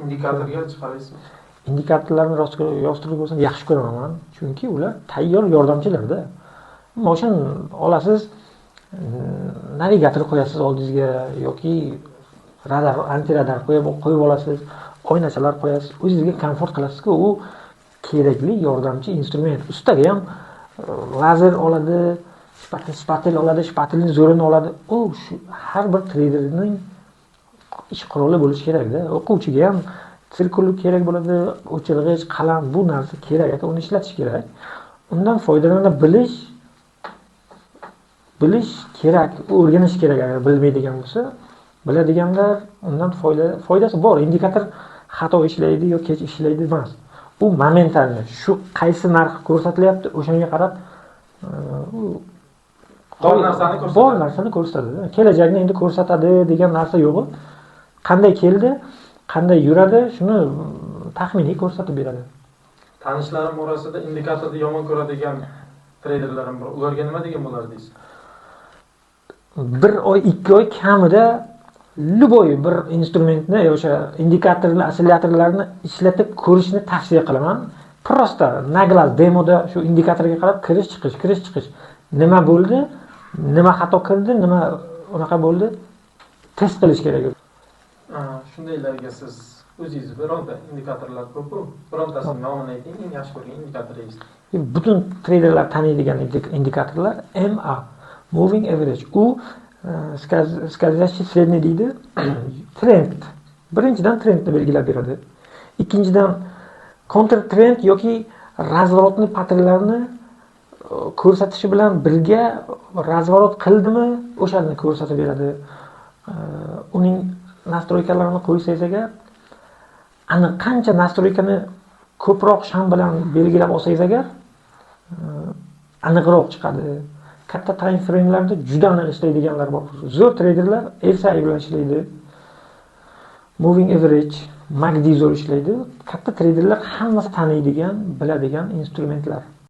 Indikatorga chiqaraysizmi? Indikatorlarni rostini ko'rsam yaxshi ko'raman, chunki ular tayyor yordamchilarda. Moshin olasiz, navigator qo'yasiz oldingizga yoki radar, antiradar qo'yib olasiz, oynachalar qo'yasiz, o'zingizga komfort qilasizku, u kerakli yordamchi instrument. Ustaga ham lazer oladi, shpatel oladi, shpatelning zo'rini oladi. U shu har bir treyderning ish quroli bo'lishi kerakda. O'quvchiga ham sirkul kerak bo'ladi, o'chirg'ich, qalam, bu narsa kerak, aka, uni ishlatish kerak. Undan foydalana bilish kerak, o'rganish kerak agar bilmaydigan bo'lsa. Biladiganlar undan foydasi bor. Indikator xato ishlaydi yo kech ishlaydi emas. U momentalni shu qaysi narx ko'rsatilyapti, o'shanga qarab u bor narsani ko'rsatadi. Bor narsani ko'rsatadi. Kelajakni endi ko'rsatadi degan narsa yo'q. Qanday keldi, qanday yuradi, shuni taxminiy ko'rsatib beradi. Tanishlarim orasida indikatorni yomon ko'radigan treyderlarim bor. Ularga nima degan bo'lardingiz? 1 oy, 2 oy kamida любой bir instrumentni, o'sha indikatorni, ostsillatorlarni ishlatib ko'rishni tavsiya qilaman. Просто на глаз demoda shu indikatorga qarab kirish chiqish, kirish chiqish. Nima bo'ldi, nima xato kirdi, nima unaqa bo'ldi, test qilish kerak. Shundaylarga siz o'zingiz bironta indikatorlar ko'p-ku, birontasini nomini ayting, eng yaxshi ko'rgan indikatoringiz. Butun treyderlar taniydigan indikatorlar MA, Moving Average. U скользящий средний deydi. Trend. Birinchidan trendni belgilab beradi. Ikkinchidan counter trend yoki разворот ni patternlarni ko'rsatishi bilan birga разворот qildimi, o'shani ko'rsatib beradi. Uning настройка larini qo'ysangiz agar, aniq qancha настройка ni ko'proq sham bilan belgilab olsangiz agar, aniqroq chiqadi. Katta time framelarda juda aniq ishlaydiganlar bor. Zo'r treyderlar RSI bilan ishlaydi. Moving average, MACD zo'r ishlaydi. Katta treyderlar hammasi taniydigan, biladigan instrumentlar.